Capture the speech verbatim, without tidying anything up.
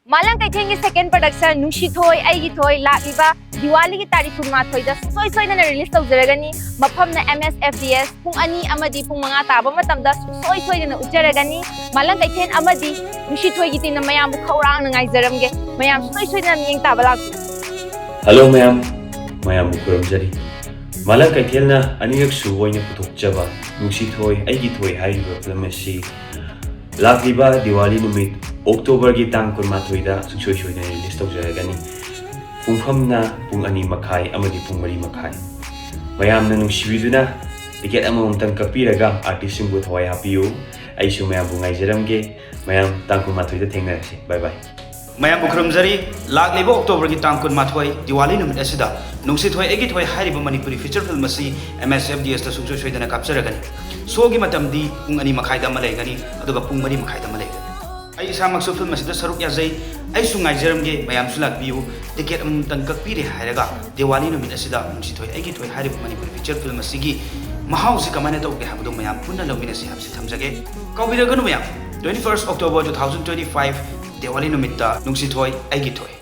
ꯃꯥꯂꯪ ꯀꯩꯊꯦꯜꯒꯤ second production ꯅꯨꯡꯁꯤꯊꯣꯏ ꯑꯩꯒꯤ ꯊꯣꯏ ꯂꯥꯛꯂꯤꯕ ꯗꯤꯋꯥꯂꯤꯒꯤ ꯇꯥꯔꯤꯛ ꯀꯨꯟꯃꯥꯊꯣꯏꯗ ꯁꯨꯡꯁꯣꯏ ꯁꯣꯏꯗꯅ release ꯇꯧꯖꯔꯒꯅꯤ꯫ ꯃꯐꯝꯅ M S F D S꯫ ꯄꯨꯡ ꯑꯅꯤ ꯑꯃꯗꯤ ꯄꯨꯡ ꯃꯉꯥ ꯇꯥꯕ ꯃꯇꯝꯗ ꯁꯨꯡꯁꯣꯏ ꯁꯣꯏꯗꯅ ꯎꯠꯆꯔꯒꯅꯤ꯫ ꯃꯥꯂꯪ ꯀꯩꯊꯦꯜ ꯑꯃꯗꯤ ꯅꯨꯡꯁꯤꯊꯣꯏꯒꯤ teamꯅ ꯃꯌꯥꯝꯕꯨ ꯈꯧꯔꯥꯡꯅ ꯉꯥꯏꯖꯔꯝꯒꯦ꯫ ꯃꯌꯥꯝ ꯁꯨꯡꯁꯣꯏ ꯁꯣꯏꯗꯅ ꯃꯤꯠꯌꯦꯡ ꯇꯥꯕ ꯂꯥꯛꯄꯤꯌꯨ꯫ Hello ꯃꯌꯥꯝ, ꯃꯌꯥꯝꯕꯨ ꯈꯨꯔꯨꯝꯖꯔꯤ꯫ ꯃꯥꯂꯪ ꯀꯩꯊꯦꯜꯅ ꯑꯅꯤꯔꯛ ꯁꯨꯕ ꯑꯣꯏꯅ ꯄꯨꯊꯣꯛꯆꯕ ꯅꯨꯡꯁꯤꯊꯣꯏ ꯑꯩꯒꯤ ꯊꯣꯏ ꯍꯥꯏꯔꯤꯕ film ꯑꯁꯤ ꯂꯥꯛꯂꯤꯕ ꯗꯤꯋꯥꯂꯤ ꯅꯨꯃꯤꯠ Octoberꯒꯤ ꯇꯥꯡ ꯀꯨꯟꯃꯥꯊꯣꯏꯗ ꯁꯨꯡꯁꯣꯏ ꯁꯣꯏꯗꯅ release ꯇꯧꯖꯔꯒꯅꯤ꯫ ꯄꯨꯡꯐꯝꯅ ꯄꯨꯡ ꯑꯅꯤ ꯃꯈꯥꯏ ꯑꯃꯗꯤ ꯄꯨꯡ ꯃꯔꯤ ꯃꯈꯥꯏ꯫ ꯃꯌꯥꯝꯅ ꯅꯨꯡꯁꯤꯕꯤꯗꯨꯅ ticket ꯑꯃꯃꯝꯇꯪ ꯀꯛꯄꯤꯔꯒ artistꯁꯤꯡꯕꯨ ꯊꯋꯥꯏ ꯍꯥꯞꯄꯤꯌꯨ꯫ ꯑꯩꯁꯨ ꯃꯌꯥꯝꯕꯨ ꯉꯥꯏꯖꯔꯝꯒꯦ꯫ ꯃꯌꯥꯝ ꯇꯥꯡ ꯀꯨꯟꯃꯥꯊꯣꯏꯗ ꯊꯦꯡꯅꯔꯁꯤ꯫ Bye bye꯫ ꯃꯌꯥꯝꯕꯨ ꯈꯨꯔꯨꯝꯖꯔꯤ꯫ ꯂꯥꯛꯂꯤꯕ Octoberꯒꯤ ꯇꯥꯡ ꯀꯨꯟꯃꯥꯊꯣꯏ ꯗꯤꯋꯥꯂꯤ ꯅꯨꯃꯤꯠ ꯑꯁꯤꯗ ꯅꯨꯡꯁꯤꯊꯣꯏ ꯑꯩꯒꯤ ꯊꯣꯏ ꯍꯥꯏꯔꯤꯕ ꯃꯅꯤꯄꯨꯔꯤ feature film ꯑꯁꯤ M S F D Sꯇ ꯁꯨꯡꯁꯣꯏ ꯁꯣꯏꯗꯅ ꯀꯥꯞꯆꯔꯒꯅꯤ꯫ Showꯒꯤ ꯃꯇꯝꯗꯤ ꯄꯨꯡ ꯑꯅꯤ ꯃꯈꯥꯏꯗ ꯑꯃ ꯂꯩꯒꯅꯤ, ꯑꯗꯨꯒ ꯄꯨꯡ ꯃꯔꯤ ꯃꯈꯥꯏꯗ ꯑꯃ ꯂꯩꯒꯅꯤ꯫ ꯑꯩ ꯏꯁꯥꯃꯛꯁꯨ film ꯑꯁꯤꯗ ꯁꯔꯨꯛ ꯌꯥꯖꯩ꯫ ꯑꯩꯁꯨ ꯉꯥꯏꯖꯔꯝꯒꯦ, ꯃꯌꯥꯝꯁꯨ ꯂꯥꯛꯄꯤꯌꯨ꯫ Ticket ꯑꯃꯃꯝꯇꯪ ꯀꯛꯄꯤꯔꯦ ꯍꯥꯏꯔꯒ ꯗꯤꯋꯥꯂꯤ ꯅꯨꯃꯤꯠ ꯑꯁꯤꯗ ꯅꯨꯡꯁꯤꯊꯣꯏ ꯑꯩꯒꯤ ꯊꯣꯏ ꯍꯥꯏꯔꯤꯕ ꯃꯅꯤꯄꯨꯔꯤ feature film ꯑꯁꯤꯒꯤ ꯃꯍꯥꯎꯁꯤ ꯀꯃꯥꯏꯅ ꯇꯧꯒꯦ ꯍꯥꯏꯕꯗꯨ ꯃꯌꯥꯝ ꯄꯨꯟꯅ ꯂꯧꯃꯤꯟꯅꯁꯤ ꯍꯥꯏꯕꯁꯤ ꯊꯝꯖꯒꯦ꯫ ꯀꯥꯎꯕꯤꯔꯒꯅꯨ ꯃꯌꯥꯝ, twenty first October two thousand twenty five Diwali ꯅꯨꯃꯤꯠꯇ ꯅꯨꯡꯁꯤꯊꯣꯏ ꯑꯩꯒꯤ ꯊꯣꯏ꯫